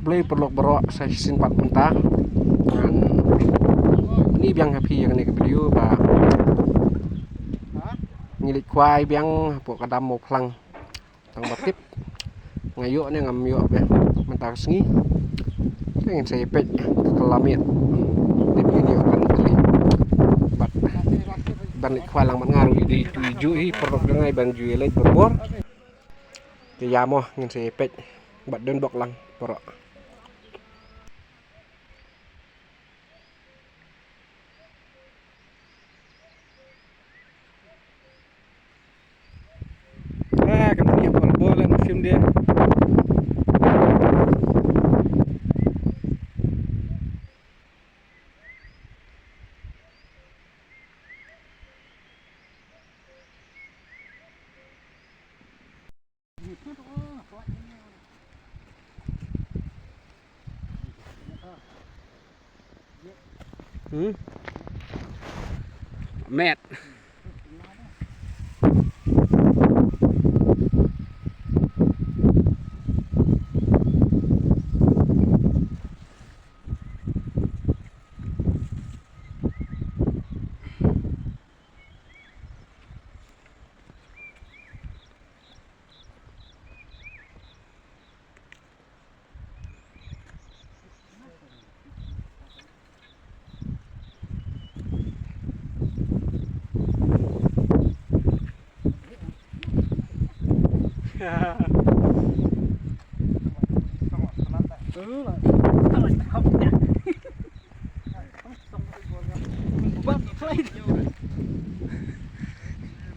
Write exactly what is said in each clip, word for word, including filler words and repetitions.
Khublei paralok baroh, sa shisien pat mynta ngan pyni biang ha phi ïa kane ka video ba ngi leit khwai biang hapoh ka dam Mawphlang. Tang ba tip nga ïoh ne ngam ïoh biang mynta ka sngi. Te ngin sa ïa peit ka la miet. Tip ngin ïoh kan kali. Bad ban leit khwai lang bad nga ruh dei tu ïa ju hi paralok jong nga ban ju ïa leit bor bor. Te ïa mo ngin sa ïa peit bad don bok lang paralok. Ah, kan punya bola-bola musim dia. Hmm? Met.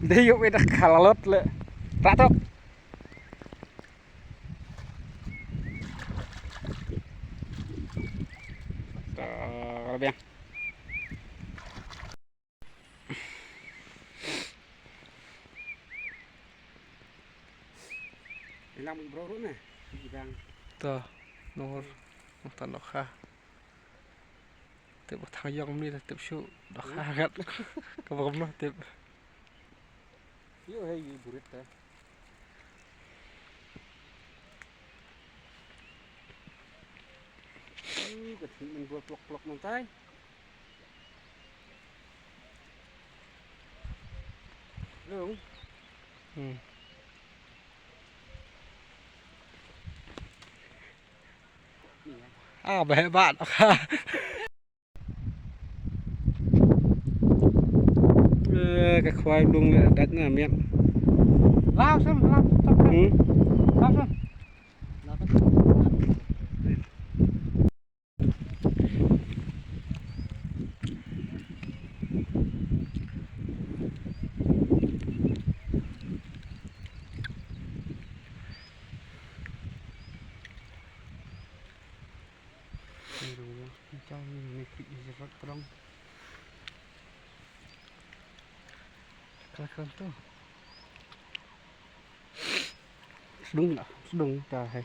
Dei ïoh ida khalalot le. Ratok. Rabiang. Ilang bro ru ne. Ilang. To, nor, nor ta nor kha. Tip ba thang ïong mni tip shu dohkha ngat. Ka ba kumno tip. Ïoh hei ïoh burit ta. Ih, ka thik men bol plok plok nang tai. Long. Hmm. Ah, ba hebat. Eh, ka khwai blung le dat na miat. Law sam, law sam. Hmm? Law sam. Sdung lah, sdung ta hai.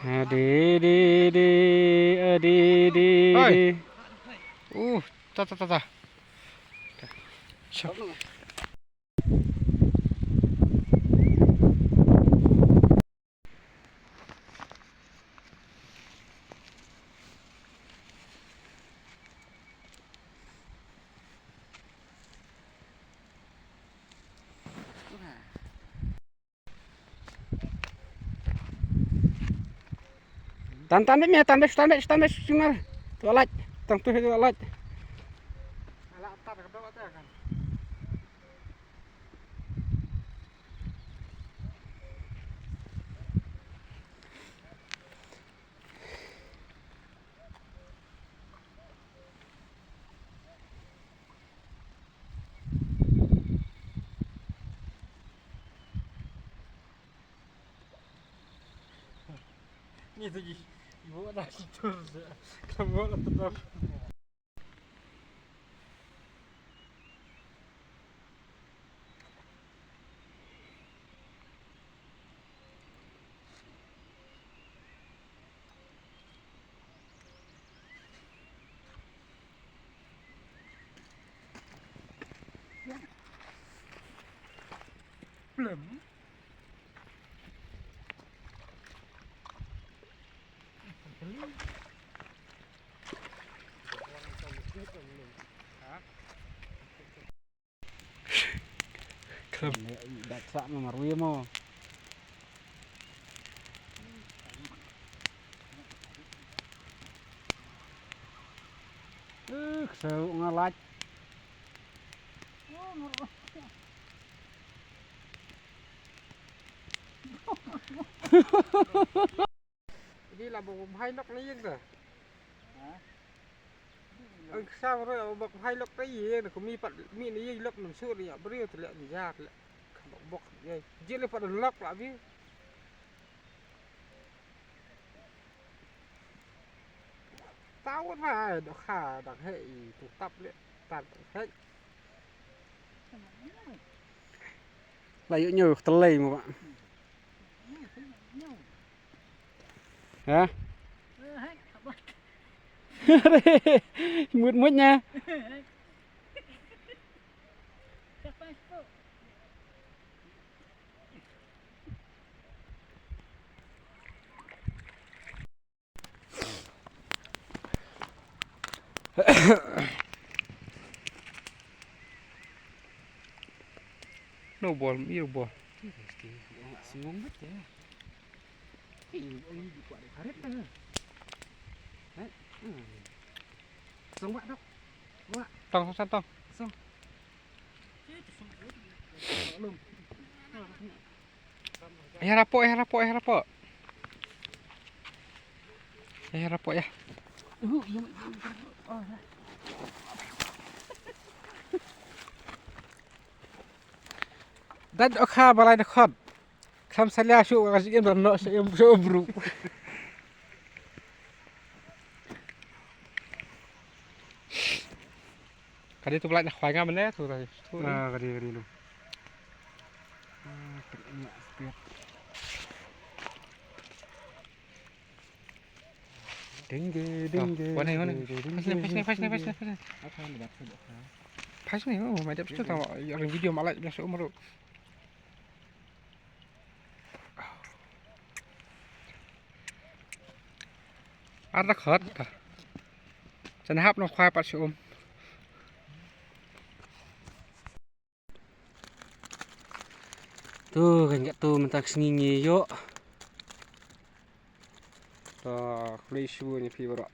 Adi, di, di, adi, di, di. Oi. Uh, ta, ta, ta, ta. Siap. Tan, tan beit, tan beit, tan beit, tan beit, shunar. Tualait, tang tu tualait. Ni tu ji, ibu ada situ, kamu lah tetap. Plem. Khlem. Dat sa ma marwi mo. Eh, ksew nga lait. Di la bok bhai lok na ïing ta. Ha? Ang ksa ro bok bhai lok ta ïing na kumi pat mi na ïing lok nang sur ïa briew te lek ni ja te lek. Ka bok bok ïa. Ji le pat lok la bi. Tau na do kha dang he i tu tap le tar he. La ïoh ñiew telei mo ba. Ha? Mut mut nya. No ball, mir ball. Song ba dok. Ba. Tong, tong, tong. Song. Ïa rapoh, ïa rapoh, ïa rapoh. Ïa rapoh ïa. Dat okha balai da khot. Kham salia shu ka shu im no shu im shu bru. Kadi tu balai na khwai nga mene tu tadi. Tu ni. Ah, kadi, kadi lu. Ah, tek ni aspek. Ding ge, ding ge, wan hai, wan hai. Ding ge, ding ge, ding ge. Pas ni, pas ni, pas ni, pas ni. Apa yang buat tu, Dok? Pas ni, oh, mai dep tu tahu. Yang video malah biasa umur. Ar da khot ta. Chan hap nong khwai pat shu um. Tu kan kat tu mentang sngi ngi yo. Ta khlei shu ni phi baroh.